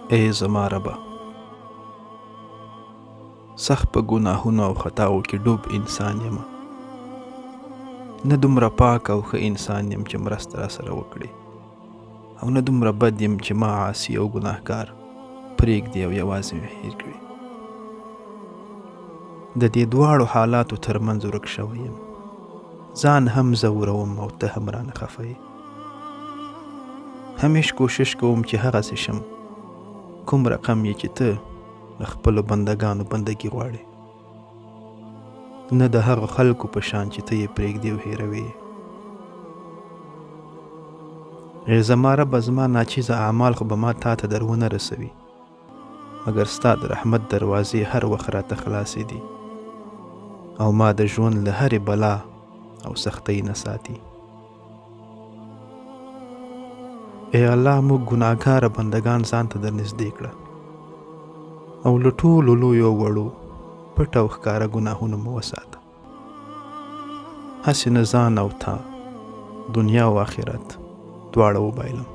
ای زما ربه! سخت په ګناهونو او خطاوو کې ډوب انسان یم. نه دومره پاک او ښه انسان یم چې مرسته راسره وکړې او نه دومره بد یم چې ما عاصي او ګناهګار پرېږدې او یوازې مې هېر کړې. د دې دواړو حالاتو ترمنځ ورک شوی یم. ځان هم ځوروم او ته هم رانه خفه یې. همیش کوشش کوم چې هغسې شم کوم رقم یې چې ته له خپلو بندګانو بندګي غواړې، نه د هغو خلکو په شان چې ته یې پرېږدې او هېروې یې. ای زما ربه، زما ناچیزه اعمال خو به ما تا ته در ونه رسوي، مګر ستا د رحمت دروازې هر وخت راته خلاصې دي او ما د ژوند له هرې بلا او سختۍ نه ساتي. ای الله، موږ ګناهګاره بندګان ځان ته در نږدې کړه او له ټولو لویو او وړو، پټ او ښکاره ګناهونو مو وساته. هسې نه ځان او تا، دنیا او آخرت دواړه وبایلم.